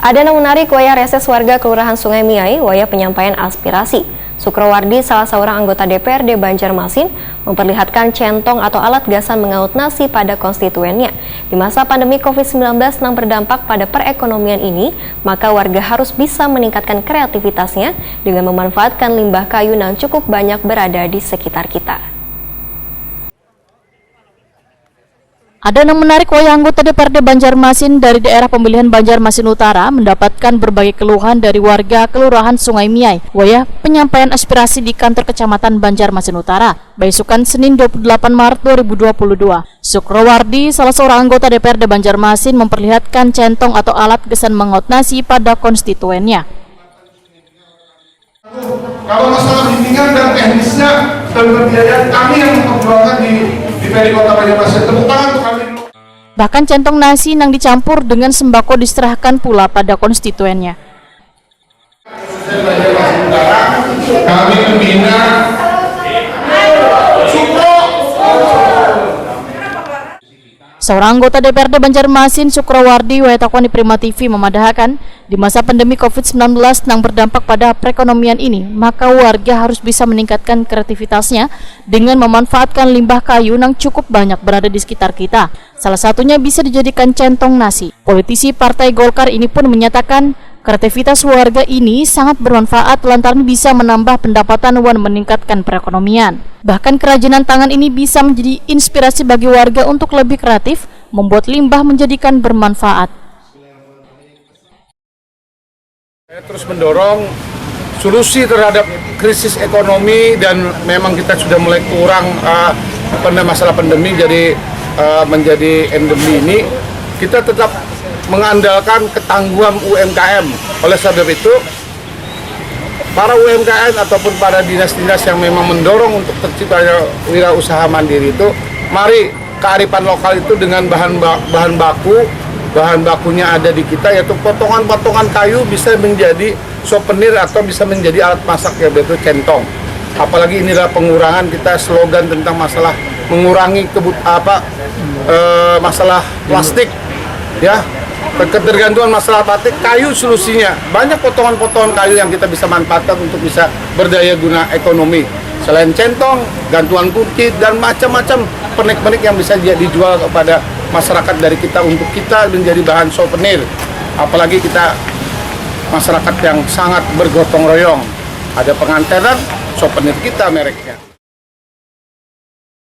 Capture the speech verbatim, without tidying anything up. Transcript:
Ada nang menarik wayah reses warga Kelurahan Sungai Miai wayah penyampaian aspirasi. Sukrawardi, salah seorang anggota D P R D Banjarmasin, memperlihatkan centong atau alat gasan mengaut nasi pada konstituennya. Di masa pandemi covid sembilan belas nang berdampak pada perekonomian ini, maka warga harus bisa meningkatkan kreativitasnya dengan memanfaatkan limbah kayu nang cukup banyak berada di sekitar kita. Ada nang menarik wayah anggota D P R D Banjarmasin dari daerah pemilihan Banjarmasin Utara mendapatkan berbagai keluhan dari warga Kelurahan Sungai Miai wayah penyampaian aspirasi di kantor Kecamatan Banjarmasin Utara, baisukan Senin dua puluh delapan Maret dua ribu dua puluh dua. Sukrawardi, salah seorang anggota D P R D Banjarmasin, memperlihatkan centong atau alat gasan mengaut nasi pada konstituennya. Kalau masalah bimbingan dan teknisnya dan pembiayaan, kami yang memperjuangkan di D P R D Kota Banjarmasin. Tepuk tangan untuk kami dulu. Bahkan centong nasi nang dicampur dengan sembako diserahkan pula pada konstituennya. Kami membina Sukro. Seorang anggota D P R D Banjarmasin, Sukrawardi, wayah takuni Prima T V, memadahakan, di masa pandemi covid sembilan belas nang berdampak pada perekonomian ini, maka warga harus bisa meningkatkan kreativitasnya dengan memanfaatkan limbah kayu nang cukup banyak berada di sekitar kita. Salah satunya bisa dijadikan centong nasi. Politisi Partai Golkar ini pun menyatakan, kreativitas warga ini sangat bermanfaat lantaran bisa menambah pendapatan wan meningkatkan perekonomian. Bahkan kerajinan tangan ini bisa menjadi inspirasi bagi warga untuk lebih kreatif, membuat limbah menjadikan bermanfaat. Saya terus mendorong solusi terhadap krisis ekonomi dan memang kita sudah mulai kurang, eh, pande-, masalah pandemi jadi, eh, menjadi endemi ini, kita tetap mengandalkan ketangguhan U M K M. Oleh sebab itu, para U M K M ataupun para dinas-dinas yang memang mendorong untuk terciptanya wirausaha mandiri itu, mari kearifan lokal itu dengan bahan ba-, bahan baku, bahan bakunya ada di kita, yaitu potongan-potongan kayu bisa menjadi souvenir atau bisa menjadi alat masak, yaitu centong. Apalagi ini adalah pengurangan, kita slogan tentang masalah mengurangi kebut-, apa, eh, masalah plastik, ya. Ketergantungan masalah plastik, kayu solusinya. Banyak potongan-potongan kayu yang kita bisa manfaatkan untuk bisa berdaya guna ekonomi. Selain centong, gantungan kunci, dan macam-macam pernik-pernik yang bisa dijual kepada masyarakat dari kita untuk kita menjadi bahan souvenir. Apalagi kita masyarakat yang sangat bergotong royong. Ada pengantaran, souvenir kita mereknya.